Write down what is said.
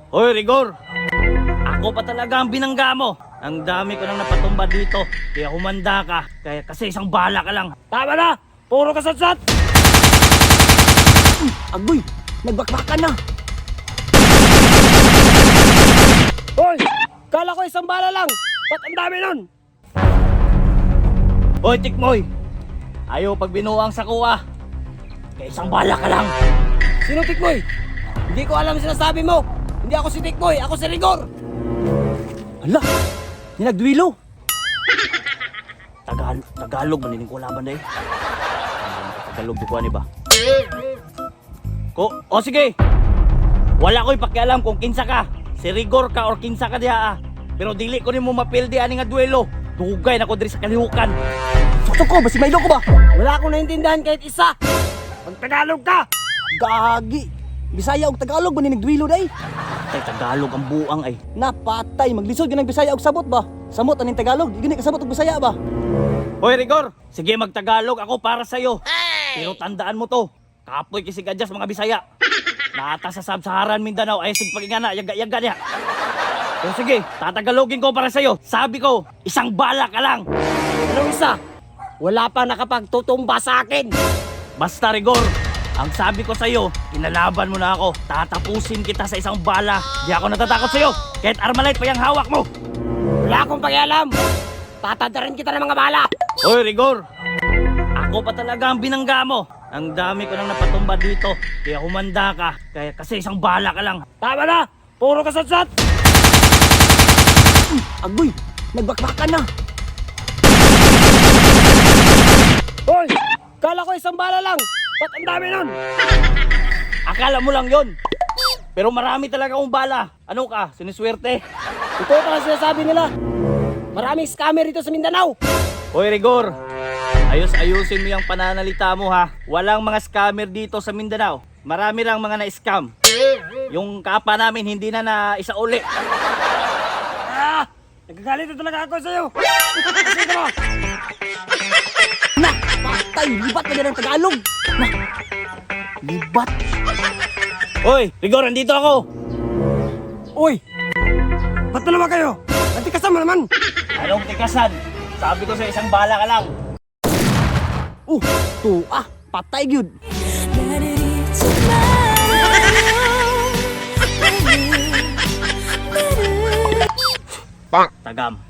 Hoy, Rigor! Ako pa talaga ang binangga mo. Ang dami ko nang napatumba dito. Kaya humanda ka. Kaya kasi isang bala ka lang. Tama na! Puro kasatsat! Agoy, nagbakbakan na. Hoy! Kala ko isang bala lang! Ba't ang dami nun? Hoy, Tikmoy! Ayaw pag binuang sa kuha. Kaya isang bala ka lang. Sino Tikmoy? Hindi ko alam ang sinasabi mo! Hindi ako si Tikmoy, ako si Rigor! Ala, ninagduwilo. Tagalog, Tagalog man ko laban na eh. Tagalog di ko ani ba? Ko, o sige. Wala ko'y pakialam kung kinsa ka. Si Rigor ka or kinsa ka diha ah. Pero dili ko nimo mapildi ani nga duelo. Dugay na ko diri sa kalihukan. Suksok ko, basi mailo ko ba? Wala akong naintindihan kahit isa! Magtagalog ka! Gagi. Bisaya og Tagalog ba ni nagduwilo day? Tay Tagalog ang buang ay. Napatay, maglisod gyud ang Bisaya og sabot ba? Samot aning Tagalog, di gani kasabot og Bisaya ba? Hoy Rigor, sige magtagalog ako para sa iyo. Pero tandaan mo to. Kapoy kasi gadyas mga Bisaya. Nata sa Sub-Saharan Mindanao ay sig pagingana yaga-yaga niya. Pero sige, tatagalogin ko para sa iyo. Sabi ko, isang bala ka lang. Anong isa? Wala pa nakapagtutumba sa akin! Basta Rigor, ang sabi ko sa iyo, kinalaban mo na ako. Tatapusin kita sa isang bala. Di ako natatakot sa iyo. Kahit armalite pa yung hawak mo. Wala akong pakialam! Tatadarin kita ng mga bala! Hoy Rigor, ako pa talaga ang binangga mo. Ang dami ko nang napatumba dito. Kaya humanda ka. Kaya kasi isang bala ka lang. Tama na! Puro kasatsat! Agoy, nagbakbakan na. Hoy! Kala ko isang bala lang! Ba't ang dami nun? Akala mo lang yon. Pero marami talaga akong bala. Ano ka? Siniswerte? Totoo pala sinasabi nila. Maraming scammer dito sa Mindanao. Hoy Rigor, ayos-ayusin mo yung pananalita mo ha. Walang mga scammer dito sa Mindanao. Marami lang mga na-scam. Yung kapa namin hindi na na isa uli. Ah! Nagagalit na talaga ako sa'yo. Kasi ka mo. Na, patay, libat na ang Tagalog. Na, libat. Hoy, Rigor, andito ako. Uy! Ba't dalawa kayo? Anti kasama naman. Anong tikasan? Sabi ko sa isang bala ka lang. Oh, tuah, patay gyud. Tagam.